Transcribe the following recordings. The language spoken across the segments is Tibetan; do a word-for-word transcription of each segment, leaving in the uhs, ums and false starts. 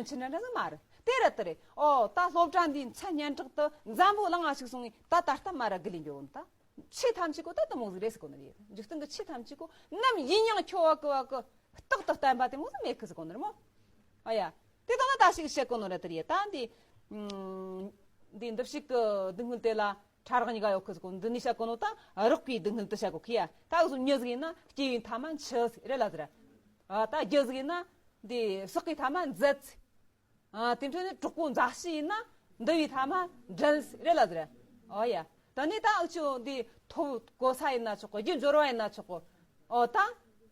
ཆེ་འདྲ་འདྲ་ཟིག་མ་རེད། དེ་རེད་དེ་རེད། ཨོ་ད་སློབ་གྲྭ་འདིའི་མཚན་སྙན་གྲགས་དེ་འཛམ་བུ་གླིང་ང་ཞིག་སོང་ངས་ད་ད་ལྟ་མ་ར་གི་ལས་འགྱོ་ནི་ད། ཆོས་ཐམས་ཅད་པོ་ད་དེ་མོ་ཟིག་རེད་ཟེར་གོ་ནི་རེད། འཇིག་རྟེན་གྱི་ཆོས་ཐམས་ཅད་པོ་ནམ་ཡིན་ཡང་ཁྱོད་བ་གི་བ་གི་རྟག་ཏུ་བརྟན་པ་དེ་མོ་ཟིག་མེད་གི་ཟེར་གོ་ནི་རེད་མོ། ཨ་ཡ། དེ་དང་ན་ད་ཞིག་བཤད་གོ་ནོ་རེད་དེ་རེད། ད་འདི་འདི་འདི་ཕྱི་གི་སྡུག་བསྔལ་དེ་ལ་ཕྲ་རགས་གཉིས་ཀ་ཡོད་གི་ཟེར་གོ། འདི་ནས་བཤད་གོ་ནོ་ད་རགས་པའི་སྡུག་བསྔལ་དེ་བཤད་གོ་གི་ཡ། ད་འུ་ཚོ་མྱི་ཟིག་ཡིན་ན་སྐྱེ་བའི་མཐའ་མ་འཆི་ཟིག་རེད་ལ་ཟེར། ཨ་ད་རྒྱུ་ཟིག་ཡིན་ན་འདི་བསགས་པའི་མཐའ་མ་འཛད་ཟིག་ཨ་དེ་འཕྲོ་ནས་གྲོགས་པོ་མཛའ་བཤེས་ཡིན་ན་འདུ་བའི་མཐའ་མ་འབྲལ་རེད་ལ་ཟེར། ཨོ་ཡ། ད་ནི་ད་འུ་ཆོ་འདི་ཐོབ་གོ་ས་ཡིན་ན་ཆོག་གི། རྒྱུ་འབྱོར་བ་ཡིན་ན་ཆོག་གི། ཨོ་ད་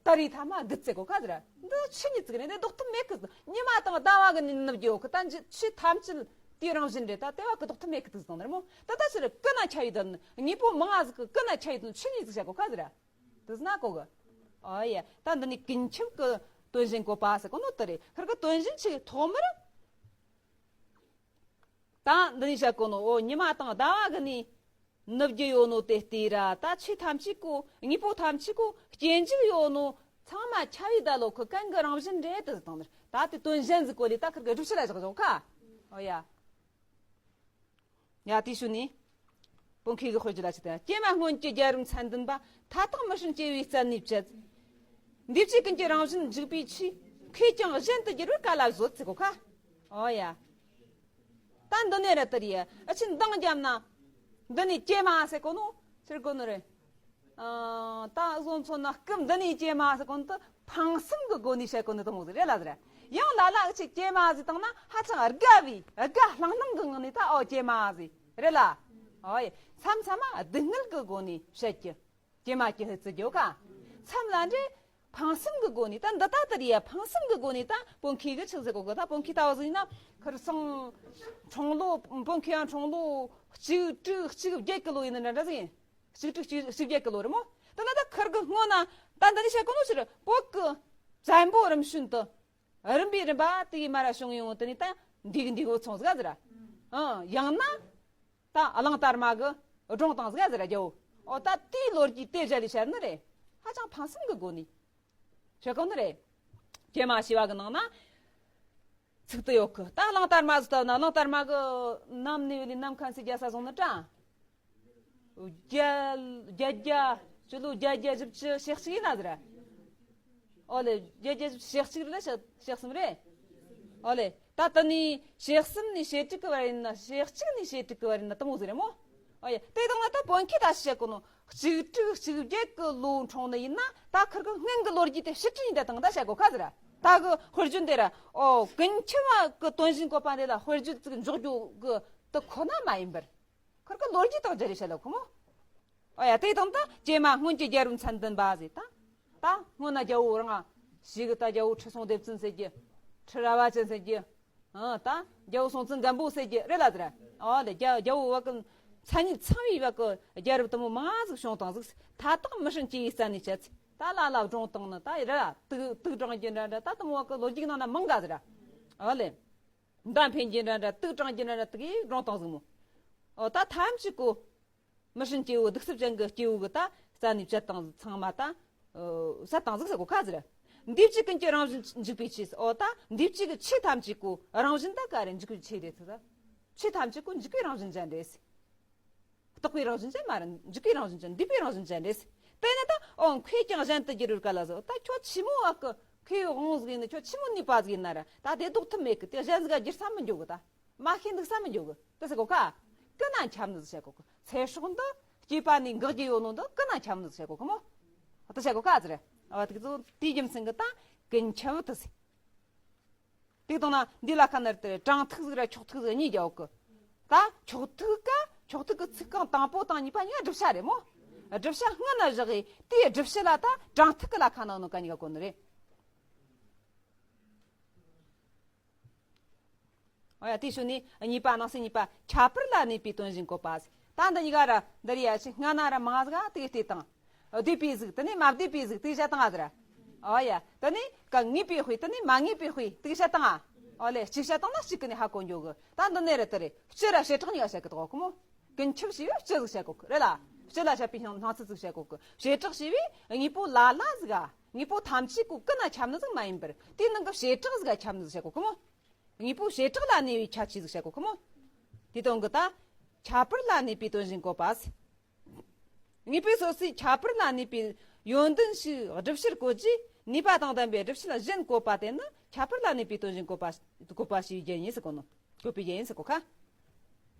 དར་བའི་མཐའ་མ་རྒུད་ཟེར་གོ་ཁ་ཟེར། འདི་ཆི་ཉིད་ཟིག་རེད། འདི་ལྡོག་ཐབས་མེད་གི། ཉི་མ་དང་ཟླ་བ་གི་ནི་ནུབ་རྒྱུ་ཡོད་གི། ད་འཇི་ཆོས་ཐམས་ཅད་དེའི་རང་བཞིན་རེད། ད་དེ་བ་གི་ལྡོག་ཐབས་མེད་གི་དུ་ཟེར་ནི་རེད་མོ། ད་ད་ཕྱིར་ཀུན་ན་ཁྱབ་པའི་དོན། དངོས་པོ་མང་ང་ཟིག་གི་ཀུན་ན་ཁྱབ་པའི་དོན་ཆི་ཉིད་ཟིག་བཤད་གོ་ཁ་ཟེར། དེ་ཟེར་ན་གོ་གི། ཨོ་ཡ། ད་འདི་ནི་ཀུན་ཁྱབ་ཀྱི་དོན་གཞན་བཀོད་པ་ཟེར་གོ་ནོ་དེ་རེད། ཁིར་གི་དོན་གཞན་ཆེས་ཐོག་མར། ད་འདི་ནི་བཤད་གོ་ནོ། ཨོ་ཉི་མ་དང་ཟླ་བ་གི་ནི་ནུབ་རྒྱུ་ཡོད་ནོ་དེ་ལྟོས་ར། ད་ཆོས་ཐམས་ཅད་གོ། དངོས་པོ་ཐམས་ཅད་གོ་སྐྱེ་འཇིག་ཡོད་ནོ་ཚང་མ་ཁྱབ་པའི་ད་ལོ་ཁི་གན་གི་རང་བཞིན་རེད་དེ་ཟེར་དང་ནི། ད་དེ་དོན་གཞན་ཟིག་གོ་ལས་ད་ཁིར་གི་སྒྲུབ་བྱེད་ལ་བཞག་བཞག་ཁ། ཨོ་ཡ། ཡ་དེའི་ཤུལ་ནས་བོད་མཁས་གི་དཔེར་བརྗོད་ལ་ཆི་ཏེ། ཀྱེ་མ་སྔོན་གྱི་རྒྱལ་རབས་མཚན་ལྡན་པ། མཐའ་དག་མི་སྲུན་སྐྱེ་བོའི་རྩད་ནས་བཅད། འདུས་བྱས་ཀུན་གྱི་རང་བཞིན་འཇིག་པའི་ཆོས། མཁས་ཀྱང་གཞན་དུ་འགྱུར་བར་ག་ལ་བཟོད་ཟེར་གོ་ཁ། ཨོ་ཡ། ད་འདི་ནས་རེད་དེ་རེད། ཨ་ཆི་འདང་རྒྱབ་ན། འདི་ནས་ཀྱེ་མ་ཟེར་གོ་ནོ་ཟེར་གོ་ནོ་རེད། ཨ་ད་བཟོ་མཚོན་ན་སྐབས་འདི་ནས་ཀྱེ་མ་ཟེར་གོ་ནོ་ད་ཕངས་སེམས་ཀྱི་སྒོ་ནས་བཤད་གོ་ནོ་དེ་མོ་ཟིག་རེད་ལ་ཟེར། ཡང་ལ་ལ་ཨ་ཆི་ཀྱེ་མ་ཟེར་བཏང་ན་ཧ་ཅང་དགའ་བའི་དགའ་ལྷང་ལྷང་གི་ངང་ནས་ད་ཨོ་ཀྱེ་མ་ཟེར་རེད་ལ། ཨོ་ཡེ། མཚམས་མཚམས་མ་སྡུག་བསྔལ་གྱི་སྒོ་ནས་བཤད་ཀྱི། ཀྱེ་མ་ཀྱི་ཧི་ཙི་རྒྱོ་ཁ། མཚམས་ལ་འདྲེ། ཕངས་སེམས་ཀྱི་སྒོ་ནས་ད་འདི་ད་ལྟ་རེད་ཡ། ཕངས་སེམས་ཀྱི་སྒོ་ནས་ད་བོད་མཁས་གི་ཆི་ཟེར་གོ་གི། ད་བོད་མཁས་ལྟ་བུ་ཟིག་ཡིན་ན་ཁིར་སང་འཁྲུངས་ལོ། བོད་མཁས་ཡང་འཁྲུངས་ལོ་གཅིག་དྲུག་གཅིག་བརྒྱད་ཀྱི་ལོ་ཡིན་ན་འདྲ་འདྲ་ཟིག་ཡིན། གཅིག་དྲུག་གཅིག་གཅིག་བརྒྱད་ཀྱི་ལོ་རེད་མོ། དེ་ལ་ད་ཁིར་གི་སྔོན་ན་ད་འདི་ནས་བཤད་གོ་ནོ་ཕྱིར་བོད་ཀྱི་བཙན་པོ་རིམ་བྱོན་དུ་རིམ་པས་རིམ་པ་དེ་གི་མ་ར་བྱུང་ཡོང་། དེ་ནས་ད་འདི་གི་འདི་གི་འུ་ཚོ་ཟིག་ཟེར། ཨང་ཡང་ན་ད་གླང་དར་མ་གི་སྒྲུང་དང་ཟིག་ཟེར་རྒྱུ། ཨོ་ད་དེའི་ལོ་རྒྱུས་དེ་བཞག་ལས་བཤད་ནི་རེད། ཧ་ཅང་ཕངས་སེམས་ཀྱི་སྒོ་ནས་བཤད་གོ་ནི་རེད། ཀྱེ་མ་ཞེས་པ་གི་ནང་ན། ཚིག་ཏུ་ཡོད་གི། ད་གླང་དར་མ་ཟིག་ལྟ་ན་གླང་དར་མ་གི་ནམ་ནས་ལས་ནམ་མཁན་ཟིག་རྒྱལ་ས་བཟུང་ནི་དྲ། བརྒྱད་བརྒྱད་བརྒྱ་སྤྱི་ལོ་བརྒྱད་བརྒྱ་བཞི་བཅུ་ཞེ་གཅིག་ཡིན་ན་ཟེར། ཨོ་ལེ་བརྒྱད་བརྒྱ་བཞི་བཅུ་ཞེ་གཅིག་རེད་ལ་ཞེ་གསུམ་རེད། ཨོ་ལེ་ད་ད་ནི་ཞེ་གསུམ་ནས་ཞེ་དྲུག་གི་བར་ཡིན་ན། ཞེ་གཅིག་ནས་ཞེ་དྲུག་གི་བར་ཡིན་ན་དེ་མོ་ཟིག་རེད་མོ། ཨོ་ཡེ་དེ་དང་ན་ད་བོད་མཁས་ད་ཞིག་བཤད་གོ་ནོ། གཅིག་དྲུག་གཅིག་བརྒྱད་ཀྱི་ལོ་འཁྲུངས་ནི་ཡིན་ན་ད་ཁིར་གི་སྔོན་གི་ལོ་རྒྱུས་དེ་ཕྱིར་དྲན་ཡིན་ད་དང་ད་བཤད་གོ་ཁ་ཟེར། ད་གི་དཔེར་བརྗོད་འདི་ར་ཨོ་ཀུན་ཁྱབ་བ་གི་དོན་གཞན་བཀོད་པ་འདི་ལ་དཔེར་བརྗོད་ཅིག་འཇོག་རྒྱུ་གི་དེ་ཁོ་ན་མ་ཡིན་པར། ཁིར་གི་ལོ་རྒྱུས་དང་སྦྱར་རེ་བཤད་ལ་ཁོ་མོ། ཨོ་ཡ་དེ་དང་ད་ཀྱེ་མ་སྔོན་གྱི་རྒྱལ་རབས་མཚན་ལྡན་པ་ཟེར་ད། ད་སྔོན་ན་རྒྱལ་བོ་རང་ཞིག་གི་ད་རྒྱལ་བོ་ཁྲི་སྲོང་ལྡེ་བཙན་ཟེར་རྒྱུ། ཁྲི་རལ་པ་ཅན་ཟེར་རྒྱུ། ཨ་ད་རྒྱལ་བོ་སྲོང་བཙན་སྒམ་པོ་ཟེར་རྒྱུ་རེད་ལ་ཟེར། ཨོ་ལེ་རྒྱ་རྒྱལ་བོ་བ་གི་མཚན་ཉིད་ཚང་བའི་བ་གི་རྒྱལ་རབས་དེ་མོ་མང་ཟིག་བྱུང་བཏང་ཟིག་མཐའ་དག་མི་སྲུན་སྐྱེ་བོའི་རྩད་ནས་བཅད། ད་ལ་ལ་སྒྲུང་བཏང་ནི་ད་ར་དུག་དུག་དྲངས་རྒྱུ་འདྲ་འདྲ་ད་དེ་མོ་བ་གི་ལོ་རྒྱུས་ནང་ན་མང་ག་ཟེར། ཨོ་ལེ། མདའ་འཕེན་རྒྱུ་འདྲ་འདྲ་དུག་དྲངས་རྒྱུ་འདྲ་འདྲ་དེ་གི་སྒྲུང་བཏང་ཟིག་མོ། ཨོ་ད་ཐམས་ཅད་གོ། མི་སྲུན་སྐྱེ་བོ་གདུག་རྩུབ་ཅན་གྱི་སྐྱེ་བོ་གི་ད་རྩད་ནས་བཅད་བཏང་ཚང་མ་ད། བསད་བཏང་ཟིག་ཟེར་གོ་ཁ་ཟེར། འདུས་བྱས་ཀུན་གྱི་རང་བཞིན་འཇིག་པའི་ཆོས། ཨོ་ད་འདུས་བྱས་ཀྱི་ཆོས་ཐམས་ཅད་གོ་རང་བཞིན་ད་ག་རེ་འཇིག་པའི་ཆོས་རེད་ཟེར། ཆོས་ཐམས་ཅད་གོ་འཇིག་པའི་རང་བཞིན་ཅན་རེད། རྟག་པའི་རང་བཞིན་ཅན་མ་རེད། འཇིག་པའི་རང་བཞིན་ཅན་འདུས་པའི་རང་བཞིན་ཅན་རེད། དེ་ནི་ད་ཨོ་མཁས་ཀྱང་གཞན་དུ་འགྱུར་བར་ག་ལ་ཟེར། ད་ཁྱོད་ཆི་མོ་བ་གི་མཁས་དབང་ཟིག་ཡིན་ན། ཁྱོད་ཆི་མོ་ནུས་པ་ཟིག་ཡིན་ན་ར་ད་དེ་ལྡོག་ཐབས་མེད་གི། དེ་གཞན་ཟིག་ག་བསྒྱུར་ས་མི་འགྱོ་གི་ད། མ་ཤེས་འདུག་ས་མི་འགྱོ་གི། དེ་ཟེར་གོ་ཁ། ཀུན་ན་ཁྱབ་ནི་ཟིག་བཤད་གོ་གི། ཚེ་སྲོག་འདི་སྐྱེས་པ་ནས་འགག་རྒྱུ་ཡོད་ནོ་འདི་ཀུན་ན་ཁྱབ་ནི་ཟིག་བཤད་གོ་གི་མོ། དེ་བཤད་གོ་ཁ་ཟེར། ཨ་དེ་ཚོ་དེའི་རྒྱུ་མཚན་གི་ད་ཀུན་ཁྱབ་དེ་ཟེར། དེ་དང་ན་འདི་ལ་ཁ་ནར་དེ་དྲང་ཐིག་ཟིག་ར་འཁྱོག་ཐིག་ཟིག་གཉིས་རྒྱག་གི། ད་འཁྱོག་ཐིག་ག་འཁྱོག་ཐིག་གི་ཚིག་རྐང་དང་པོ་དང་གཉིས་པ་གཉིས་ཀ་བསྒྲུབ་བྱ་རེད་མོ། བསྒྲུབ་བྱ་སྔ་ན་བཞག་གི་དེའི་བསྒྲུབ་བྱ་ལ་ད་དྲང་ཐིག་གི་ལ་ཁ་ནང་ནོ་ག་གཉིས་ཀ་གོ་ནི་རེད། ཨོ་ཡ་དེའི་ཤུལ་ནས་གཉིས་པ་ནང་གསེས་གཉིས་པ་ཁྱད་པར་ལ་གནས་པའི་དོན་གཞན་བཀོད་པ་ཟེར། ད་འདི་གཉིས་ཀ་ར་འདི་རེད་ཡ། ཆི་སྔ་ན་ར་མང་ཟིག་ག་དེ་གི་བལྟས་དང་། བསྡུས་པའི་གཟུགས་དེ་ནས་མ་བསྡུས་པའི་གཟུགས་དེ་བཤད་དང་ང་ཟེར། ཨོ་ཡ་དེ་ནས་ག་ངེས་པའི་དཔེ་དེ་ནས་མ་ངེས་པའི་དཔེ་དེ་བཤད་དང་ང་། ཨོ་ལེ་གཅིག་བཤད་དང་ན་གཅིག་གི་ནས་ཧ་གོ་འགྱོ་གི། ད་འདི་ནས་རེད་དེ་རེད། སྤྱི་ར་བྱེ་བྲག་གཉིས་ཀ་བཤད་གི་དོ་གོ་མོ། ཀུན་ཁྱབ་ཞེས་པའི་སྤྱི་ཟིག་བཤད་གོ་གི་རེད་ལ། སྤྱི་ལ་བཤད་པའི་སྣང་ཚུལ་ཟིག་བཤད་གོ་གི། བྱེ་བྲག་ཞེས་པའི་དངོས་པོ་ལ་ལ་ཟིག་ག་དངོས་པོ་ཐམས་ཅད་གོ་ཀུན་ན་ཁྱབ་ནི་ཟིག་མ་ཡིན་པར་དེའི་ནང་གི་བྱེ་བྲག་ཟིག་ག་ཁྱབ་ནི་ཟིག་བཤད་གོ་གི་མོ། དངོས་པོའི་བྱེ་བྲག་ལ་གནས་པའི་ཁྱད་ཆོས་ཟིག་བཤད་གོ་གི་མོ། དེ་དོན་གི་ད། ཁྱད་པར་ལ་གནས་པའི་དོན་གཞན་བཀོད་པ་ཟེར། དངོས་པོའི་སོ་སོའི་ཁྱད་པར་ལ་གནས་པའི་ཡོན་ཏན་ཞིག་སྒྲུབ་བྱེད་བཀོད་རྗེས་ནུས་པ་དང་ལྡན་པའི་སྒྲུབ་བྱེད་གཞན་བཀོད་པ་དེ་ནི་ཁྱད་པར་ལ་གནས་པའི་དོན་གཞན་བཀོད་པ་བཀོད་པ་ཞེས་པའི་རྒྱན་ཡིན་ཟེར་གོ་ནོ། བཀོད་པའི་རྒྱན་ཡིན་ཟེར་གོ་ཁ།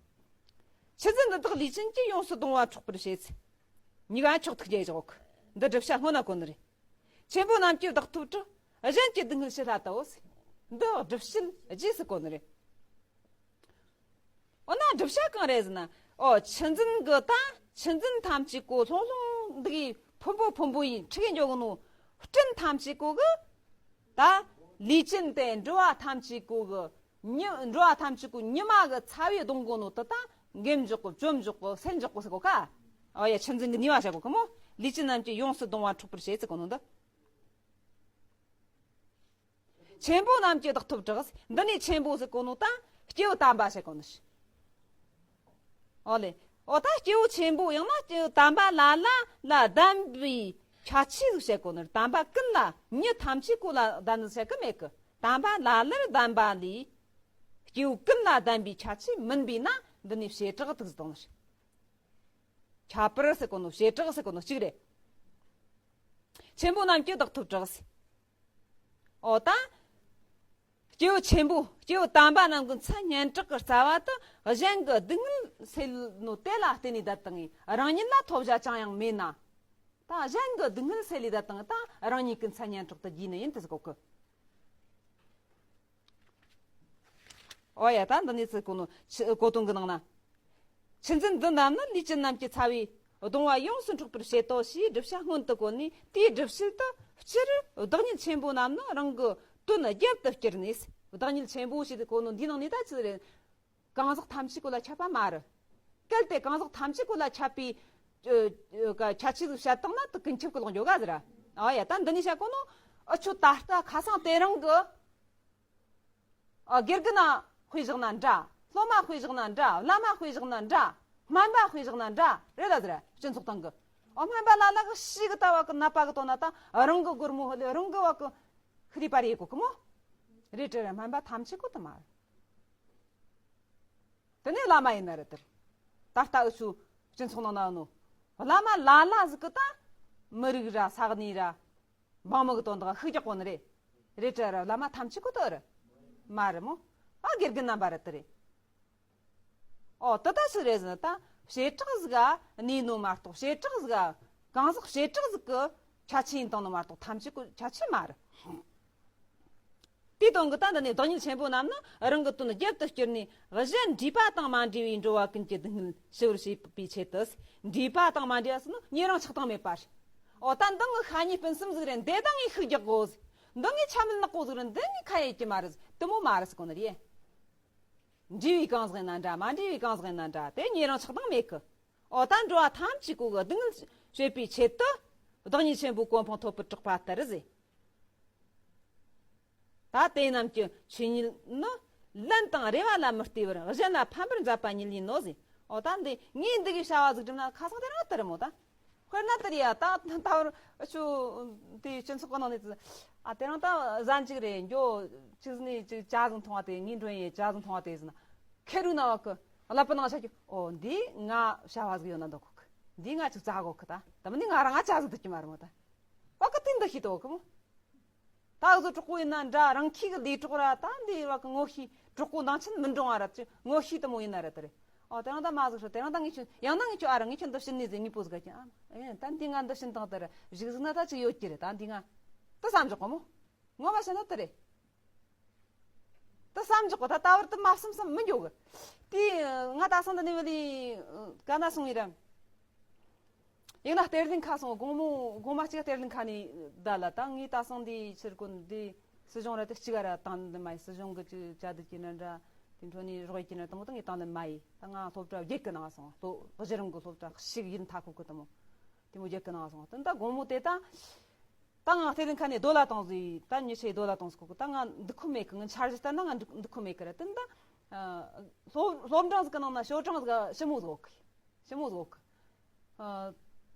ཆུ་འཛིན་འདི་དག་ལུས་ཅན་གྱིས་ཡོངས་སུ་གདུང་བ་འཕྲོག་པར་བྱེད་ཟེར། གཉིས་ཀ་ཕྱོགས་ཐུག་རྒྱལ་བཞག་འདི་བསྒྲུབ་བྱ་སྔོན་ན་གོ་ནི་རེད། ཆེན་པོ་རྣམས་ཀྱིས་བདག་ཐོབ་དྲག་གཞན་གྱི་སྡུག་བསྔལ་ཞི་སླ་ལྟ་བུ་ཟེར། འདི་སྒྲུབ་བྱེད་རྗེས་སུ་གོ་ནི་རེད། འོ་ན་བསྒྲུབ་བྱ་གང་རེད་ཟེར་ན། ཨོ་ཆུ་འཛིན་གི་ད་ཆུ་འཛིན་ཐམས་ཅད་ཀོ་ལྷུང་ལྷུང་འདི་གི་ཕུན་པོ་ཕུན་པོ་ཡིན་ཁྲི་གི་འཇོག་གི་ནོ། སྤྲིན་ཐམས་ཅད་ཀོ་གི་ད་ལུས་ཅན་དེ་འགྲོ་བ་ཐམས་ཅད་ཀོ་གི་ཉི་འགྲོ་བ་ཐམས་ཅད་ཀོ་ཉི་མ་གི་ཚ་བས་གདུང་གོ་ནོ་དེ་ད་འགེམ་འཇོག་གི་བཅོམ་འཇོག་གི་སེལ་འཇོག་གི་ཟེར་གོ་ཁ། ཨོ་ཡ་ཆུ་འཛིན་གི་ནུས་པ་བཤད་གོ་ཁི་མོ། ལུས་ཅན་རྣམས་ཀྱིས་ཡོངས་སུ་གདུང་བ་འཕྲོག་པར་བྱེད་ཟེར་གོ་ནོ་འདི། ཆེན་པོ་རྣམས་ཀྱིས་བདག་ཐོབ་དྲག་འདི་ནས་ཆེན་པོ་ཟེར་གོ་ནོ་ད་སྐྱེ་བོ་དམ་པ་བཤད་གོ་ནི་ཞིག་ཨོ་ལེ། ཨོ་ད་སྐྱེ་བོ་ཆེན་པོ་ཡང་ན་སྐྱེ་བོ་དམ་པ་ལ་ལ་ལ་ལྡན་པའི་ཁྱད་ཆོས་ཟིག་བཤད་གོ་ནི། དམ་པ་ཀུན་ལ་མྱི་ཐམས་ཅད་ཀོ་ལ་ལྡན་ཟིག་བཤད་གི་མེད་གི། དམ་པ་ལ་ལར་ལྡན་པ་ལས་སྐྱེ་བོ་ཀུན་ལ་ལྡན་པའི་ཁྱད་ཆོས་མིན་པས་ན་འདི་ནས་བྱེ་བྲག་ཏུ་ཟིག་དང་ནི་ཞིག་ཁྱད་པར་ཟེར་གོ་ནོ་བྱེ་བྲག་ཟེར་གོ་ནོ་གཅིག་རེད། ཆེན་པོ་རྣམས་ཀྱིས་བདག་ཐོབ་དྲག་ཟེར། ཨོ་ད། སྐྱེ་བོ་ཆེན་པོ་སྐྱེ་བོ་དམ་པ་རྣམས་ཀྱི་མཚན་སྙན་གྲགས་ཀྱི་རྩ་བ་དུ་གཞན་གྱི་སྡུག་བསྔལ་སེལ་ནོ་དེ་ལ་བརྟེན་ནས་བསྡད་དང་རང་ཉིད་ལ་ཐོབ་བྱ་ཅང་ཡང་མེད་ན། ད་གཞན་གྱི་སྡུག་བསྔལ་སེལ་ལས་བསྡད་དང་ད་རང་ཉིད་ཀྱི་མཚན་སྙན་གྲགས་དུ་རྒྱས་ནི་ཡིན་དུ་ཟེར་གོ་གི། ཨོ་ཡ་ད་འདི་ནས་ཚིག་གོ་ནོ་ཆི་གོ་དོན་གི་ནང་ན། ཆུ་འཛིན་འདི་རྣམས་ནི་ལུས་ཅན་རྣམས་ཀྱི་ཚ་བའི་གདུང་བ་ཡོངས་སུ་འཕྲོག་པར་བྱེད་དོ་ཞེས་བསྒྲུབ་བྱ་སྔོན་དུ་བཀོད་ནས་དེའི་སྒྲུབ་བྱེད་དུ་སྤྱིར་བདག་ཉིད་ཆེན་པོ་རྣམས་ནི་རང་གི་དོན་རྒྱབ་ཏུ་བསྐྱུར་ནས། བདག་ཉིད་ཆེན་པོ་ཞེས་གོ་ནོ་འདིའི་ནང་ནས་ད་ཅི་རེད། གང་ཟག་ཐམས་ཅད་ཀོ་ལ་ཁྱབ་པ་མ་རེད། གལ་ཏེ་གང་ཟག་ཐམས་ཅད་ཀོ་ལ་ཁྱབ་པའི་ཁྱད་ཆོས་ཟིག་བཤད་བཏང་ན་དུ་ཀུན་ཁྱབ་ཀྱི་ལོག་འགྱོ་ག་ཟེར། ཨ་ཡ་ད་འདི་ནས་བཤད་གོ་ནོ། ཨ་ཆོ་ད་ལྟ་ཁ་སང་དེ་རིང་གི་ཨ་དགེ་རྒན་ན་དཔེ་བཞག་ན་འདྲ། སློབ་མ་དཔེ་བཞག་ན་འདྲ། བླ་མ་དཔེ་བཞག་ན་འདྲ། སྨན་པ་དཔེ་བཞག་ན་འདྲ་རེད་ལ་ཟེར་སྤྱི་ཚོགས་སྟེང་གི། ཨ་སྨན་པ་ལ་ལ་གི་ཤི་གི་ལྟ་བ་གི་ནད་པ་གི་དོན་ན་ད་རང་གི་སྒོར་མོ་ཧ་ལས་རང་གི་བ་གི་ཤི་རི་པ་རི་ཡེ་གོ་གི་མོ། རེད་དྲ་ར་སྨན་པ་ཐམས་ཅད་གོ་དུ་མ་རེད། དེ་ནས་བླ་མ་ཡིན་ན་རེད་དེར། ད་ལྟ་འུ་ཆོ་སྤྱི་ཚོགས་ནང་ན་ནོ། བླ་མ་ལ་ལ་ཟིག་གི་ད་མི་རིགས་ར་ས་གནས་ར། འབངས་མི་གི་དོན་དག་ཤུགས་རྒྱག་གོ་ནི་རེད། རེད་དྲ་ར་བླ་མ་ཐམས་ཅད་གོ་དོ་རེད། མ་རེད་མོ། ཨ་དགེ་རྒན་རྣམ་པ་རེད་དེ་རེད། ཨོ་དེ་ད་སུ་རེད་ཟེར་ན་ད་བྱེ་བྲག་ཟིག་ག་གནས་ནོ་མ་གཏོགས་བྱེ་བྲག་ཟིག་ག་གང་ཟག་བྱེ་བྲག་ཟིག་གི་ཁྱད་ཆོས་ཡིན་དང་ནོ་མ་གཏོགས་ཐམས་ཅད་གོ་ཁྱད་ཆོས་མ་རེད། དེའི་དོན་གྱི་ད་འདི་ནས་བདག་ཉིད་ཆེན་པོ་རྣམས་ནི་རང་གི་དོན་རྒྱབ་ཏུ་བསྐྱུར་ནས་གཞན་འདྲིས་པ་དང་མ་འདྲིས་པའི་འགྲོ་བ་ཀུན་གྱི་སྡུག་བསྔལ་ཞི་བར་བྱེད་པའི་ཆེད་དུ། འདྲིས་པ་དང་མ་འདྲིས་པ་ཟེར་ནི་ཉེ་རིང་ཆགས་སྡང་མེད་པ་རེད། འོ་ད་འདི་ངི་ཤ་ཉེ་སྤུན་གསུམ་ཟིག་རེད། འདི་ད་ངས་ཤུགས་རྒྱག་གོ་ཟིག་འདི་ངས་ཆ་མེད་ནག་པོ་ཟིག་རེད། འདི་ངས་ཁ་ཡེད་ཀྱི་མ་རེད་ཟིག་དེ་མོ་མ་རེད་ཟེར་གོ་ནི་རེད། འདྲིས་པའི་གང་ཟག་ཡིན་ན་འདྲ། མ་འདྲིས་པའི་གང་ཟག་ཡིན་ན་འདྲ། དེ་ཉེ་རིང་ཆགས་སྡང་མེད་གི། འོ་ད་འགྲོ་བ་ཐམས་ཅད་ཀོ་གི་སྡུག་བསྔལ་བྱེད་པའི་ཆེད་དུ་བདག་ཉིད་ཆེན་པོའི་གོ་འཕང་ཐོབ་པར་གྲགས་པ་ལྟར་ཟེར། ད་དེ་རྣམས་ཀྱི་ཆོས་ཉིད་ནི་ལན་དང་རེ་བ་ལ་མི་ལྟོས་པར་གཞན་ལ་ཕན་པར་མཛད་པ་ཉིད་ཡིན་ནོ་ཟེར། འོ་ད་འདི་ངས་འདི་གི་བྱ་བ་ཟིག་བསྒྲུབས་ན་ཁ་སང་དེ་རིང་ལྟར་མོ་ད། དཔེར་ན་ལྟར་ཡ་ད་ད་བར་ཨ་ཆོ་དེ་སྤྱི་ཚོགས་ཀྱི་ནང་ནས་ཨ་དེ་རིང་ད་གཟའ་གཅིག་རེད། འགྱོ་གཅིག་ནས་གཅིག་ཇ་ཟིག་འཐུང་བ་དེ་ངས་འགྲོ་ཡིན། ཇ་ཟིག་འཐུང་བ་དེ་ཟེར་ན་ཁེ་རུ་ན་བ་གི་ཀླད་པ་ནང་ཆ་གི་ཨོ་འདི་ང་བྱ་བ་ཟིག་ཡོད་ན་འདོད་གོ་གི། འདི་ང་ཅིག་བཙལ་གོ་གི། ད་ད་མི་ནི་ང་རང་ང་ཇ་ཟིག་འཐུང་གི་མ་རེད་མོ་ད། བ་གི་དེ་འདི་ཤི་དོ་གི་མོ། ད་འུ་ཚོ་གྲོགས་པོ་ཡིན་ན་འདྲ། རང་ཁྱི་གི་ལས་གྲོགས་ར་ད་འདི་བ་གི་ངོ་ཤེས་གྲོགས་པོ་ནང་ཆེན་མི་འགྲོ་བ་ར་ཅི་ངོ་ཤེས་དུ་མོ་ཡིན་ན་ར་དེ་རེད། ཨོ་དེ་རང་ད་མ་ཟིག་ཧྲ་དེ་རང་ད་ངས་ཁྱོད་ཡང་ན་ངས་ཁྱོད་ཨ་ར་ངས་ཁྱོད་འདི་ཕྱིན་ནས་ཟེར་ངས་པོ་ཟིག་ག་ཀྱང་ཨ་ཨེ་ད་འདི་ང་འདི་ཕྱིན་དང་དེ་ར་བཞུགས་ཟིག་ན་ད་ཅིག་ཡོད་ཀྱི་རེད། ད་འདི་ང་ད་བསམ་འཇོག་གོ་མོ། ངོ་མ་བྱས་ན་དེ་རེད། ད་བསམ་འཇོག་གོ་ད་ད་བར་དུ་མ་བསམ་བསམ་མི་འགྱོ་གི། དེ་ང་ད་སང་འདི་ནས་བ་ལི་ག་ན་སོང་ཡིན་ར། ཡིན་ན་གཏེར་ལེན་ཁ་སོང་། དགོང་མོ་དགོང་མ་གཅིག་གཏེར་ལེན་ཁ་ནས་བསྡད་ལ། ད་ངས་ད་སང་འདི་ཕྱིར་ཀུན་འདི་སྲིད་གཞུང་ར་དེ་གཅིག་ར་བཏང་འདི་མ་ཡིན། སྲིད་གཞུང་གི་ཅིག་བཅའ་སྡོད་ཀྱི་ན་འདྲ། དེ་འཕྲོ་ནས་རོགས་ཡིག་གི་ན་དང་པོ་ད་ངས་བཏང་འདི་མ་ཡིན། ད་ང་སློབ་གྲྭ་བརྒྱད་གི་ནང་སོང་། ལོ་གཞི་རིམ་གི་སློབ་གྲྭ་ཞིག་ཡིན་མཐའ་ཁུག་གི་དང་མོ་དེ་མོ་བརྒྱད་གི་ནང་སོང་། ད་ད་དགོང་མོ་དེ་ད་ད་ང་གཏེར་ལེན་ཁ་ནས་རྡོ་ལ་བཏང་ཟིག་ད་ཉི་ཤུའི་རྡོ་ལ་བཏང་ཟིག་གོ་གི། ད་ང་འདུག་ཁོམ་མེད་གི། ང་འཆར་གཞི་ལྟར་ན་ང་འདུག་འདུག་ཁོམ་མེད་གི་ར། དེ་ད་སློབ་སློབ་འབྲིང་ཟིག་གི་ནང་ན་ཞོ་གྲང་ཟིག་ཞི་མོ་ཟིག་གོ་གི། ཞི་མོ་ཟིག་གོ་གི།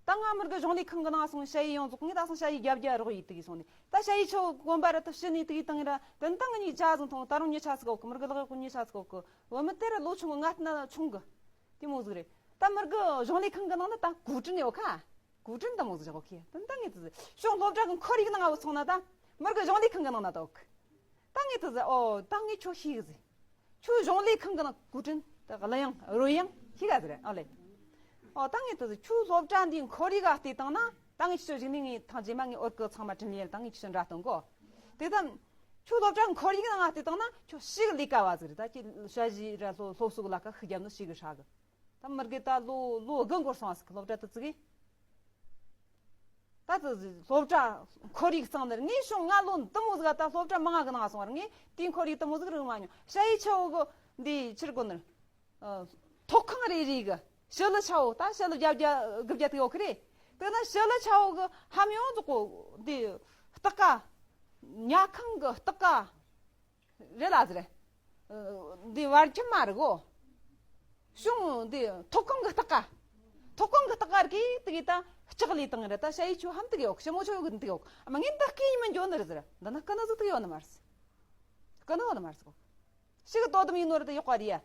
ད་ ད་ང་མི་རྒན་གཞུང་ལས་ཁང་གི་ནང་སོང་ཞ་ཡི་ཡོང་ཟོག་ངས་ད་སོང་ཞ་ཡི་རྒྱབ་རྒྱབ་རོགས་ཡིས་དུ་གིས་སོང་ནས་ད་ཞ་ཡི་ཆོ་གོན་པ་ར་ད་ཕྱི་ནས་དུ་གིས་བཏང་ར་དེ་ད་ངས་ཉིས་ཆ་ཟིག་ཐོང་ད་རུང་ཉིས་ཆ་ཟིག་གོ་གི་མི་རྒན་ལག་གི་ཉིས་ཆ་ཟིག་གོ་གི་བུད་མེད་དེ་ར་ལོ་ཆུང་གི་ང་ན་ཆུང་གི་དེ་མོ་ཟིག་རེད། ད་མི་རྒན་གཞུང་ལས་ཁང་གི་ནང་ན་ད་གུ་དྲིན་ཡོད་ཁ། གུ་དྲིན་ད་མོ་ཟིག་བཞག་གོ་ཁི་ད་ད་ངས་དུ་ཟིག་ཤོག་སློབ་གྲྭ་གི་ཁོར་ཡུག་ནང་ང་བུད་སོང་ན་ད་མི་རྒན་གཞུང་ལས་ཁང་གི་ནང་ན་ད་ཡོད་གི་ད་ངས་དུ་ཟིག་ཨོ་ད་ངས་ཁྱོད་ཤེས་གི་ཟིག་ཁྱོད་གཞུང་ལས་ཁང་གི་ནང་གུ་དྲིན་ད་གླུ་དབྱངས་རོལ་དབྱངས་ཤེས་ག་ཟིག་རེད་ཨོ་ལེ། ཨོ་ད་ངས་དུ་ཟིག་ཁྱོད་སློབ་གྲྭ་འདིའི་ཁོར་ཡུག་ག་བལྟས་བཏང་ན་ད་ངས་ཁྱོད་གཞུག་ནས་ངས་ཐེངས་རྗེས་མ་ངས་འོར་གི་ཚང་མ་དྲིན་ལན་ད་ངས་ཁྱོད་འདྲ་སྟོན་གོ་དེ་ད་ཁྱོད་སློབ་གྲྭ་ཁོར་ཡུག་ནང་ང་བལྟས་བཏང་ན་ཁྱོད་ཤེས་གི་ལས་ཀ་བ་ཟིག་རེད། ད་ཁྱོད་ཞ་ཞི་ར་སློབ་སློབ་གསོ་གི་ལས་ཀ་ཤི་རྒྱབ་ནོ་ཤེས་གི་ཧྲ་གི་ད་མི་རྒན་ད་ལོ་ལོ་དགུ་འགོར་སོང་ཟིག་སློབ་གྲྭ་དུ་བཙུགས་གི་ད་དུ་སློབ་གྲྭ་ཁོར་ཡུག་གཙང་ནར་ངས་བྱུང་ང་ལོ་འདི་མོ་ཟིག་ད་སློབ་གྲྭ་མང་ང་གི་ནང་སོང་བར་ངས་དེའི་ཁོར་ཡུག་འདི་མོ་ཟིག་རིག་མ་མྱོང་ཞ་ཡི་ཆ་བོ་གི་འདི་ཕྱིར་གོ་ནར་ཐོག་ཁང་རེ་རེ་གི་ཞི་ལུ་ཆ་བོ་ད་ཞི་ལུ་བརྒྱ་བརྒྱ་དགུ་བརྒྱ་དེ་ཡོད་གི་རེད། དེ་ན་ཞི་ལུ་ཆ་བོ་གི་ཧམ་ཡོང་འཛུག་གོ་འདི་སྟག་ཀ་ཉལ་ཁང་གི་སྟག་ཀ་རེད་ལ་ཟེར། འདི་བར་ཁྱིམ་མ་རེད་གོ། གཞུང་འདི་ཐོག་ཁང་གི་སྟག་ཀ་ཐོག་ཁང་གི་སྟག་ཀ་རེད་གི་དེ་གི་ད་ལྕགས་ལས་བཏང་རེད། ད་ཞ་ཡི་ཆུ་ཧམ་དེ་གི་ཡོག་ཞི་མོ་ཆུ་ཡོག་གི་འདི་གི་ཡོག་ཨ་མ་ངས་འདི་སྐད་ཡིན་མི་འགྱོ་ནི་རེད་ཟེར། འདི་ན་ཀི་ནི་ཟིག་དེ་གི་ཡོད་ནི་མ་རེད། ཀི་ནི་ཡོད་ནི་མ་རེད་གོ། ཞི་གི་དོ་དམ་ཡིན་ནོ་རེད་ད་ཡོག་པ་རེད་ཡ།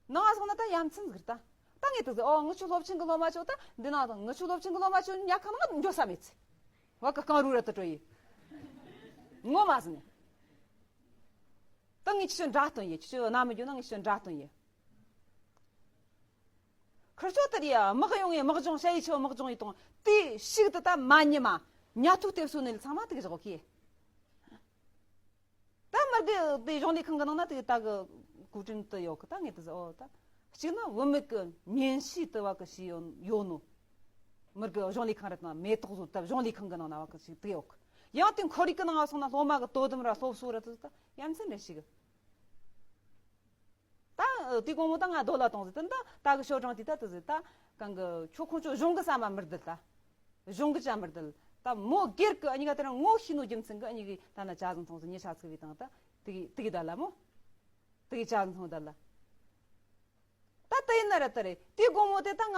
ནང་ང་སོང་ན་ད་ཡ་མཚན་ཟིག་རེད་ད། ད་ངས་དེ་ཟིག་ཨོ་ངི་ཆུ་སློབ་ཆེན་གི་སློབ་མ་ཆོ་ད་འདི་ན་དང་ངི་ཆུ་སློབ་ཆེན་གི་སློབ་མ་ཆོ་ཉལ་ཁང་ནང་འགྱོ་ས་མེད་ཚེ། བ་ཀི་གང་རུ་ར་དུ་སྤྲོ་ཡི། ངོ་མ་ཟིན། ད་ངས་ཁྱོད་འདྲ་སྟོན་ཡི་ཁྱོད་ན་མི་རྒྱུ་ན་ངས་ཁྱོད་འདྲ་སྟོན་ཡི། ཁིར་ཆོ་དེ་རེད་ཡ་དམག་ཡོང་ཡི་དམག་སྦྱོང་བྱ་ཡི་ཆོ་དམག་སྦྱོང་ཡི་དང་དེ་ཞིག་ཏུ་ད་མ་ཉི་མ་ཉ་ཐུག་དེ་སོ་ནི་ལ་ཚང་མ་དེ་གི་བཞག་གི། ད་མི་དེ་དེ་གཞུང་ལས་ཁང་གི་ནང་ན་དེ་ད་གི་གུ་དྲིན་དུ་ཡོད་གི་ད་ངས་དེ་ཟེར་ཨོ་ད་གཅིག་ན་བུད་མེད་གི་ཉན་ཤེས་དུ་བ་གི་ཤེས་ཡོད་ཡོད་ནོ། མི་གི་གཞུང་ལས་ཁང་རེད་ན་མེ་ཏོག་བཟོ་ད་གཞུང་ལས་ཁང་གི་ནང་ན་བ་གི་ཞིག་དེ་ཡོད་གི། ཡང་དེ་ཁོར་ཡུག་གི་ནང་སོང་ན་སློབ་མ་གི་དོ་དམ་ར་སློབ་གསོ་ར་དེ་ད་ཡ་མཚན་རེ་ཞིག་གི། ད་དེ་དགོང་མོ་ད་ང་རྡོ་ལ་གཏོང་ཟེར་དེ་ད་ད་གི་ཤོ་གྲང་དེ་ད་དེ་ཟེར་ད་གང་གི་ཁྱོད་ཁོང་ཚོ་གཞུང་གི་ས་མ་མི་རྡུལ་ད། གཞུང་གི་ཅ་མི་རྡུལ་ད་མོ་སྒེར་གི་ཨ་ཉི་ག་དེ་རང་ངོ་ཤེས་ནོ་རྒྱུ་མཚན་གི་ཨ་ཉི་གི་ད་ན་ཅ་ཟིན་ཐོང་ཟེར་ཉེ་ཆ་ཚིག་བི་དང་ད་དེ་གི་དེ་གི་ད་ལ་མོ་དེ་གི་ཅ་ཟིན་ཐོང་ད་ལ། ད་ད་ཡིན་ན་ར་ད་རེད་དེ་དགོང་མོ་དེ་ད་ང་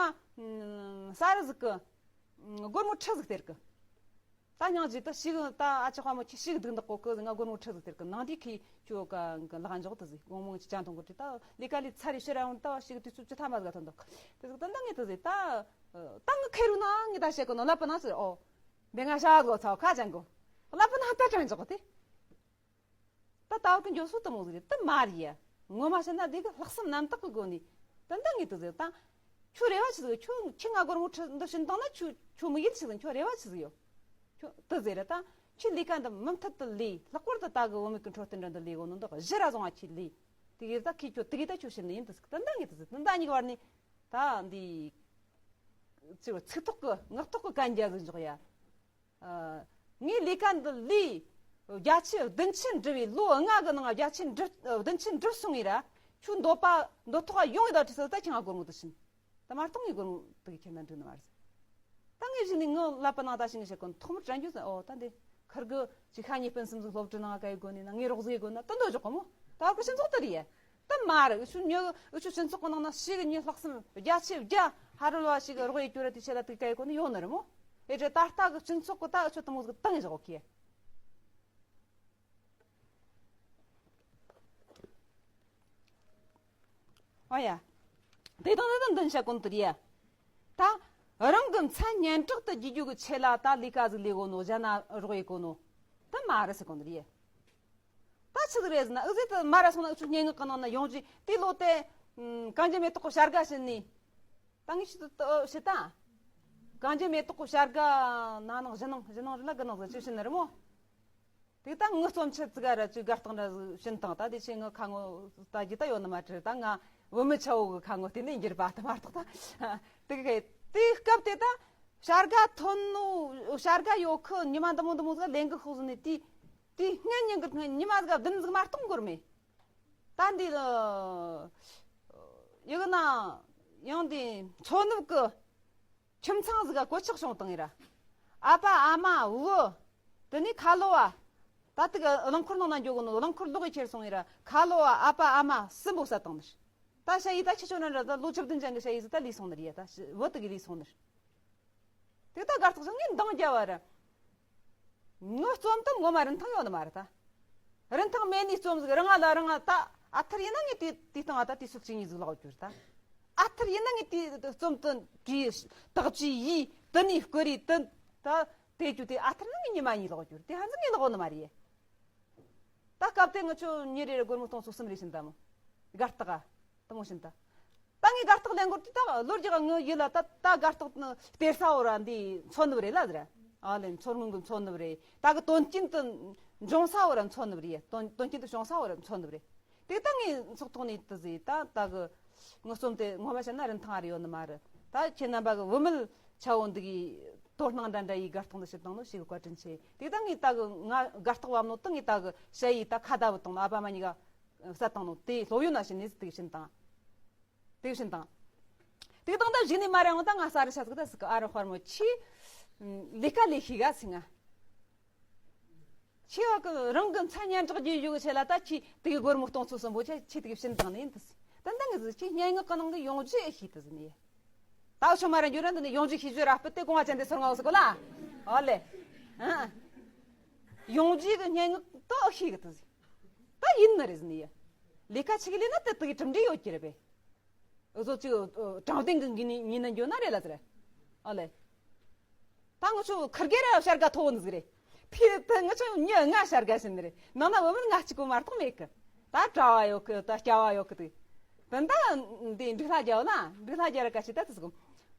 ས་ར་ཟིག་གི་སྒོར་མོ་ཁྲི་ཟིག་སྟེར་གི། ད་སྙིང་རྗེ་ད་ཞིག་ད་ཨ་ཅག་ཁ་མོ་ཁྱི་ཞིག་སྡུག་འདག་གོ་ཀི་ང་སྒོར་མོ་ཁྲི་ཟིག་སྟེར་གི་ནང་དེ་ཁི་ཁྱོ་ཀ་ལག་འཇོག་ད་ཟིག་དགོང་མོ་ཅི་ཅང་ཐོང་གི་དེ་ད་ལས་ཀ་ལས་ཚར་རེ་ཕྱིར་ར་འོང་ད་ཞིག་དུས་ཚོད་ཅི་ཐ་མ་ཟིག་ཐོན་འདུག་དེ་ཟིག་ད་ད་ངས་ད་ཟིག་ད་ད་ང་ཁེ་རུ་ན་ངས་ད་བཤད་གི་ནོ་ལབ་པ་ན་ཟེར་ཨོ། འདི་ང་ཤ་གོ་ཚ་ཁ་ཅང་གོ་ལབ་པ་ན་ད་དྲན་འཇོག་གི་དེ། ད་ལྟ་བ་གི་འགྱོ་སོ་དུ་མོ་ཟིག་རེད་དུ་མ་རེད་ཡ། ངོ་མ་བཤད་ན་འདི་གི་ལྷག་བསམ་རྣམ་དག་གི་སྒོ་ནས་ད་འདི་ངས་དུ་ཟེར་ད། ཁྱོད་རེ་བ་ཆི་ཟིག་ཁྱོད་ཁྱི་ང་སྒོར་མོ་ཁྲི་འདི་བྱིན་བཏང་ན་ཁྱོད་ཁྱོད་མི་ཡིད་ཆི་ཟིག་ཁྱོད་རེ་བ་ཆི་ཟིག་ཡོད། ཁྱོད་དུ་ཟེར་ར་ད་ཁྱོད་ལས་ཀ་འདི་མུ་མཐུད་དུ་ལས་ལྷག་པར་དུ་ད་གི་བུད་མེད་ཀྱི་འཕྲོད་བསྟེན་འདྲ་འདི་ལས་གོ་ནོ་འདི་གཞི་ར་བཟུང་བ་ཁྱོད་ལས་དེ་གིར་ད་ཁྱོད་ཁྱོད་དེ་གི་ད་ཁྱོད་བྱིན་ནི་ཡིན་དུ་ཟིག་ད་འདི་ངས་དུ་ཟེར་ད་འདི་གཉིས་ཀྱི་བར་ནས་ད་འདི་ཚིག་ཚིག་ཐོག་གི་ངག་ཐོག་གི་གན་རྒྱ་ཟིག་འཇོག་ཡ། ངས་ལས་ཀ་འདི་ལས། བརྒྱ་ཆ་བདུན་ཅུ་འགྲུབ་བའི་ལོ་ལྔ་གི་ནང་བརྒྱ་ཆ་འགྲུབ་བདུན་ཅུ་འགྲུབ་སོང་ངས་ར། ཁྱོད་འདོད་པ་འདོད་ཐོག་ཡོང་ཡོད་ད་དྲི་ས་ད་ཁྱེད་ང་སྒོར་མོ་དུ་ཕྱིན། ད་མ་གཏོང་ངས་སྒོར་མོ་དུ་ཁྱེར་ན་འགྲིག་ནི་མ་རེད། ད་ངས་གཞི་ནས་ངའི་ལབ་པ་ནང་ད་ཞིག་ངས་བཤད་གོ་ཐོག་མར་དྲན་རྒྱུ་ཟེར་ཨོ་ད་འདི་ཁར་གི་ཅིག་ཤ་ཉེ་སྤུན་གསུམ་ཟིག་སློབ་གྲྭ་ནང་ག་ཡི་དགོ་ནས་ན་ངས་རོགས་ཟིག་ཡི་དགོ་ན་ད་འདོད་ཆོག་གོ་མོ་ད་གི་སྤྱི་ཚོགས་དུ་རེད། ད་མ་རེད། ཨུ་ཆུ་ཉོ་ཨུ་ཆུ་སྤྱི་ཚོགས་ཀྱི་ནང་ན་ཞིག་ཉི་ལྷག་བསམ་བརྒྱ་ཆ་བརྒྱ་ཧ་རོལ་བ་ཞིག་རོགས་ཡེད་རྒྱུ་ར་དེ་ཆེ་ལ་དེ་ག་ཡི་གོ་ནི་ཡོང་ནི་རེད་མོ། ཨེ་ཅེ་ད་ལྟ་གི་སྤྱི་ཚོགས་ཀྱི་ད་ཨུ་ཆུ་དུ་མོ་ཟིག་བཏང་ཡི་ཟིག་ཨོ་ཁེ། ཨོ་ཡ། དེ་དང་དེ་དང་མདུན་བྱ་ཀུན་ཏུ་རེད་ཡ། ད་རང་གི་མཚན་སྙན་གྲགས་དུ་རྒྱས་རྒྱུ་གི་ཆེད་ལ་ད་ལས་ཀ་ཟིག་ལས་གོ་ནོ་གཞན་ན་རོགས་ཡེད་གོ་ནོ། ད་མ་རེད་ཟེར་གོ་ནི་རེད་ཡ། ད་ཆི་ཟིག་རེད་ཟེར་ན་ཨུ་ཟེ་ད་མ་ར་སོང་ན་ཨུ་ཆུ་སྙན་ངག་གི་ནང་ན་ཡོང་རྒྱུ་དེ་ལོ་དེ། ཨམ། གངས་ཅན་མེ་ཏོག་གི་བྱ་དགའ་བྱིན་ནི། ད་ངས་ཤི་ད་ཤི་ད། གངས་ཅན་མེ་ཏོག་གི་བྱ་དགའ་ན་ནང་བཞི་ནང་བཞི་ནང་རི་ལ་དགུ་ནང་ཟེར་ཆི་བྱིན་ནི་རེད་མོ། དེ་ད་ངི་རྩོམ་ཆེ་ཙི་ག་ར་ཅིག་དགའ་སྟངས་ར་བྱིན་དང་ད་དེ་ཆེ་ངི་ཁ་ངོ་ད་རྒྱུ་ད་ཡོད་ནི་མ་དྲི་ད་ང་བུད་མེད་ཆ་བོ་གི་ཁ་ངོ་དེ་ནས་འགྱུར་བ་ད་མ་གཏོགས་ད། དེ་གི་དེ་སྐབས་དེ་ད། བྱ་དགའ་ཐོན་ནོ་བྱ་དགའ་ཡོད་ཁི་ཉི་མ་འདི་མོ་འདི་མོ་ཟིག་ལེན་གི་ཤོག་ཟིན་ནས་དེ་དེ་སྔན་ཉིན་གི་ཉི་མ་ཟིག་བདུན་ཟིག་མ་གཏོང་དགོས་མེད། ད་འདི་ཡི་གི་ན་ཡང་འདི་མཚོ་ནུབ་གི་ཁྱིམ་ཚང་ཟིག་ག་གོད་ཆག་བྱུང་བཏང་ཡི་ར། ཨ་ཕ་ཨ་མ་བུ་དེ་ནས་ཁ་ལོ་བ། ད་དེ་གི་རླངས་འཁོར་ནང་ན་འགྱོ་གི་ནོ་རླངས་འཁོར་ལོག་གི་ཁྱེར་སོང་ཡི་ར་ཁ་ལོ་བ་ཨ་ཕ་ཨ་མ་གསུམ་པོ་བསད་བཏང་ནི་ར། ད་ཞ་ཡི་ད་ཁྱི་ཆོ་ན་ར་ད་ལོ་བཅུ་བདུན་ཅན་གི་ཞ་ཡི་ཟིག་ད་ལུས་སོང་ནི་ར་ཡ་ད་བུ་དེ་གི་ལུས་སོང་ནི་ར། དེ་ད་གར་སྟེགས་སུ་ངས་འདང་རྒྱབ་པ་རེད། ངའི་རྩོམ་དུ་ངོ་མ་རིན་ཐང་ཡོད་ནི་མ་རེད་ད། རིན་ཐང་མེད་ནི་རྩོམ་ཟིག་རང་ང་ལ་རང་ང་ད་ཨ་ཐུར་ཡིན་ན་ངས་དེ་དེ་སྟེང་ང་ད་དེ་སུག་ཅིག་གཉིས་ཟིག་ལོག་གྱུར་ད། ཨ་ཐུར་ཡིན་ན་ངས་དེ་རྩོམ་དུ་བྲིས་དག་ཅིག་ཡིས་དུ་ནས་བསྐུར་རེ་དུ་ད་དེ་རྒྱུ་དེ་ཨ་ཐུར་ན་ངས་ཉི་མ་གཉིས་ལོག་གྱུར་དེ་ཧ་ཟིག་ངས་ལོག་ནི་མ་རེད། ད་སྐབས་དེ་ང་ཆོ་ཉིན་རེ་རེ་སྒོར་མོ་སྟོང་ཚོ་གསུམ་རེ་བྱིན་ད་མོ། སྒར་སྟག་ག་དང་བོ་བྱིན་ད། ད་ངས་སྒར་སྟག་ལེན་སྐོར་དུས་ད་ལོ་རྒྱག་ངའི་ཡིད་ལ་ད་ད་སྒར་སྟག་ནི་སྟེར་ས་བོ་ར་འདི་འཚོ་ནུབ་རེད་ལ་ཟེར། ཨ་ལེ་འཚོ་སྔོན་གི་འཚོ་ནུབ་རེད། ད་གི་དོན་རྐྱེན་དུ་འབྱུང་ས་བོ་ར་འཚོ་ནུབ་རེད། དོན་དོན་རྐྱེན་དུ་བྱུང་ས་བོ་ར་འཚོ་ནུབ་རེད། དེ་ད་ངས་ཚོགས་ཐོག་ནས་དུ་ཟེར་ད་ད་གི་ངའི་རྩོམ་དེ་ངོ་མ་བཤད་ན་རིན་ཐང་ཨ་རེ་ཡོད་ནི་མ་རེད། ད་ཁྱེད་རྣམ་པ་གི་བུད་མེད་ཆ་བོ་འདི་གི་དོ་སྣང་འདྲ་འདྲ་ཡིས་སྒར་སྟག་འདི་ཞིབ་བཏང་ནོ་ཞིག་བཀའ་དྲིན་ཆེ། དེ་ད་ངས་ད་གི་ང་སྒར་སྟག་བབ་ནོ་ད་ངས་ད་གི་ཞ་ཡིས་ད་ཁ་ད་བུད་བཏང་ནོ་ཨ་ཕ་མ་གཉིས་ཀ་བསད་བཏང་ནོ་དེ་སློབ་ཡོན་ན་བྱིན་ནས་དེ་བྱིན་དང་། དེ་བྱིན་དང་། དེ་དང་ད་གཞི་ནས་མ་རེད་འོང་ད་ང་ས་རུ་ཆ་ཟིག་ད་ཟིག་གི་ཨ་རོ་དཔལ་མོ་ཁྱི། ལས་ཀ་ལས་ཤིག་ག་སི་ང་། ཁྱི་བ་གི་རང་གི་མཚན་སྙན་གྲགས་རྒྱས་ཡོད་གི་ཆེ་ལ་ད་ཁྱི་དེ་གི་སྒོར་མོ་སྟོང་ཚོ་གསུམ་པོ་ཆ་ཁྱི་དེ་གི་བྱིན་དང་ནི་ཡིན་ད་སི། ད་ད་ངི་ཟིག་ཁྱི་སྙན་ངག་གི་ནང་གི་ཡོང་རྒྱུ་ཨེ་ཤེས་ད་ཟི་ནི། ད་ཆོ་མ་ར་འགྱུར་ར་འདི་ནི་ཡོང་རྒྱུ་ཤེས་རྒྱུ་ར་སྤུ་དེ་གོང་བ་ཅན་དེ་སོར་ང་འོ་སི་གོ་ལ། ཨོ་ལེ། ཨ། ཡོང་རྒྱུ་གི་སྙན་ངག་ཏོ་ཤེས་གི་ད་ཟི། ད་ཡིན་ནི་རེད་ཟི་ནི་ཡ། ལས་ཀ་ཆི་གི་ལས་ན་དེ་དེ་གི་གྲུབ་འབྲས་ཡོད་ཀྱི་རེད་པས། འུ་ཚོ་ཅིག་དྲང་བདེན་གི་ངོས་ནས་ཉིན་ན་འགྱོ་ན་རེད་ལ་ཟེར། ཨ་ལེ། ད་ང་ཚོ་ཁིར་གེ་ར་བྱ་དགའ་ཐོབ་ནི་ཟིག་རེད། ཕི་ད་ང་ཚོ་མྱི་ལྔ་བྱ་དགའ་བྱིན་ནི་རེད། ནང་ན་བུད་མེད་ང་གཅིག་པོ་མ་གཏོགས་མེད་གི། ད་གྲྭ་བ་ཡོད་གི། ད་སྐྱ་བ་ཡོད་གི། དེ་ད་འདི་འབྲུག་ལྷ་རྒྱལ་བ་ན་འབྲུག་ལྷ་རྒྱལ་ར་ག་ཤི་ད་དེ་ཟིག་གོ།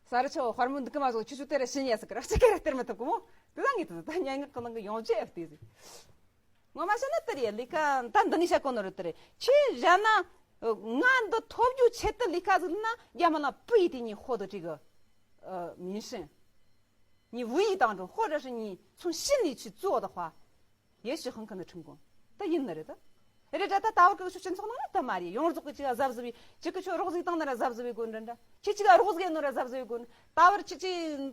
ས་རུ་ཆོ་དཔལ་མོ་འདི་གི་མ་ཟོ་ཁྱོད་ཚོ་དེ་ར་ཤི་ཉེ་ཟིག་གི་ར་གཅིག་གེ་ར་སྟེར་མི་ཐུབ་གི་མོ། དེ་ད་ངས་དེ་ད་སྙན་ངག་གི་ནང་གི་ཡོང་རྒྱུ་ཨེ་བལྟས་ཟིག་ངོ་མ་བཤད་ན་དེ་རེད། ལས་ཀ་ད་འདི་ནས་བཤད་གོ་ནོ་རེད། དེ་རེད། ཁྱེད་གཞན་ན་ང་འདི་ཐོབ་རྒྱུ་ཆེད་དུ་ལས་ཀ་ཟིག་ན་རྒྱ་མ་ལ་པུ་ཡི་དེ་ཉིད་ཧོ་དུ་ཀྲི་གི་མིན་ཤིན། ཉི་བུ་ཡི་དང་འགྲོ་ཧོ་ར་ཧྲི་ཉི་ཚུན་ཤིན་ལི་ཆུ་ཙུའོ་དུ་ཧ། ཡེ་ཤི་ཧང་ཁ་ནི་ཁྲིམས་གོང་ད་ཡིན་ནི་རེད་ད། རེད་ད་ད་ད་བར་གི་ཤུགས་ཆེན་ཚོགས་ནང་ན་ད་མ་རེད། ཡོངས་རྫོགས་གི་ཅིག་གཟབ་གཟབ་བྱས་ཅིག་གི་ཆོ་རོགས་ཟིག་བཏང་ན་ར་གཟབ་གཟབ་བྱེད་དགོས་འདྲ་འདྲ། ཁྱེད་ཅིག་རོགས་ཟིག་ཡིན་ནོ་ར་གཟབ་གཟབ་བྱེད་དགོས་ད། བར་ཁྱེད་ཅིག་ད།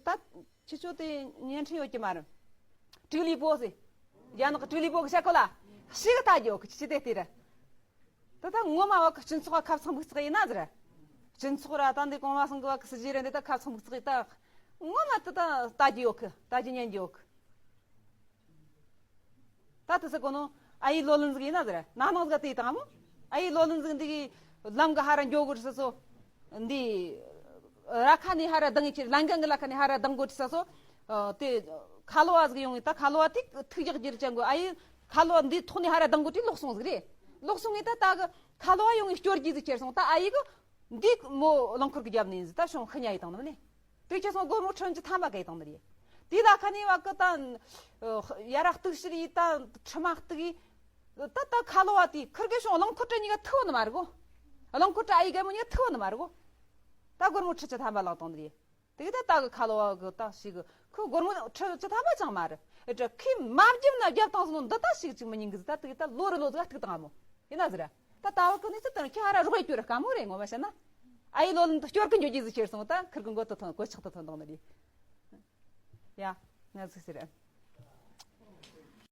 ཁྱེད་ཆོ་དེ་བརྙན་འཕྲིན་ཡོད་ཀྱི་མ་རེད། ཀྲིག་ལི་པོ་ཟེར། རྒྱ་ནག་གི་ཀྲིག་ལི་པོ་གི་བཤད་གོ་ལ། ཤི་གི་ལྟ་རྒྱུ་གི་ཅི་དེ་དེ་རེད། ད་ད་ངོ་མ་བ་གི་སྤྱི་ཚོགས་ཁ་ཚང་འབུག་ཚག་ཡིན་ན་ཟེར། སྤྱི་ཚོགས་ར་ད་འདི་གོང་མ་སང་གི་བ་གི་སྲིད་ཇུས་རེད་འདི་ད་ཁ་ཚང་འབུག་ཚག་ཡིན་ད། ངོ་མ་ད་ད་ལྟ་རྒྱུ་ཡོད་གི། ལྟ་རྒྱུ་ཉན་རྒྱུ་ཡོད་གི། ད་དེ་ཟེར་གོ་ནོ་ཨ་ཡི་ལོ་ལོན་ཟིག་ཡིན་ན་ཟེར། ན་ནང་ཟིག་དེ་དང་མོ། ཨ་ཡི་ལོ་ལོན་ཟིག་འདི་གི་ལམ་གི་ཧ་ར་འགྱོ་དགོས་ས་སོ། འདི་ར་ཁ་ནས་ཧ་ར་ལྡང་ཡི་ཁྱེར་ལན་གང་གི་ལ་ཁ་ནས་ཧ་ར་ལྡང་དགོས་ས་སོ། དེ་ཁ་ལོ་བ་ཟིག་ཡོང་ཡི་ད་ཁ་ལོ་བ་དེ་ཐུག་རྒྱག་རྒྱུར་ཅང་དགོས། ཨ་ཡི་ཁ་ལོ་བ་འདི་ཐོག་ནས་ཧ་ར་ལྡང་དགོས་དུས་ལོག་སོང་ཟིག་རེད། ལོག་སོང་ངས་ད་ད་གི་ཁ་ལོ་བ་ཡོང་ཡི་སྐྱོར་གྱི་ཟིག་ཁྱེར་སོང་ད་ཨ་ཡི་གི། འདི་མོ་རླངས་འཁོར་གི་རྒྱབ་ནས་ཡིན་ཟིག་ད་ཤོང་ཁི་ཉ་ཡི་དང་ནི་མ་ནི། དེ་ཁྱེད་སོང་སྒོར་མོ་ཁྲི་བཅུ་ཐམ་པ་ག་ཡི་དང་ནི་རེད། དེ་ལ་ཁ་ནས་བ་ཀི་ད། ཡ་ར་གཏུག་ཤི་རི་ད་ཁྲི་མ་གཏུག་གི། ད་ད་ཁ་ལོ་བ་དེ་ཁིར་གེ་ཤོང་རླངས་འཁོར་གྲི་གཉིས་ཀ་ཐུག་བ་ནི་མ་རེད་གོ། རླངས་འཁོར་གྲི་ཨ་ཡི་གེ་མོ་གཉིས་ཀ་ཐུག་བ་ནི་མ་རེད་གོ། ད་སྒོར་མོ་ཁྲི་བཅུ་ཐམ་པ་ལག་དང་ནི་རེད། དེ་གི་ད་ད་གི་ཁ་ལོ་བ་གི་ད་ཞིག་གི་ཁོ་སྒོར་མོ་ཁྲི་བཅུ་ཐམ་པ་ཅང་མ་རེད། ཨེ་ད་ཁོས་མ་བརྒྱབ་ན་བརྒྱབ་བཏང་སོང་ནོ་འདི་ད་ཞིག་ཅིག་མི་ཉན་གི་ཟིག་ད་དེ་གི་ད་ལོ་རེ་ལོ་ཟིག་ག་གཏུག་བཏང་མོ། ཡིན་ན་ཟེར། ད་ད་བར་གི་ནི་ཚུལ་དང་ཁྱི་ཧ་ར་རོགས་ཡ་སྐྱོར་དཀའ་མོ་རེད་ངོ་མ་བཤད་ན། ཨ་ཡི་ལོ་ལོན་དུ་སྐྱོར་གི་འགྱོ་རྒྱུ་ཟིག་ཁྱེར་སོང་ད་ཁིར་གི་མགོ་ཏུ་ཐོན་གོ་ཆག་ཏུ་ཐོན་དང་ནི་རེད། ཡ། ང་ཟིག་ཟེར།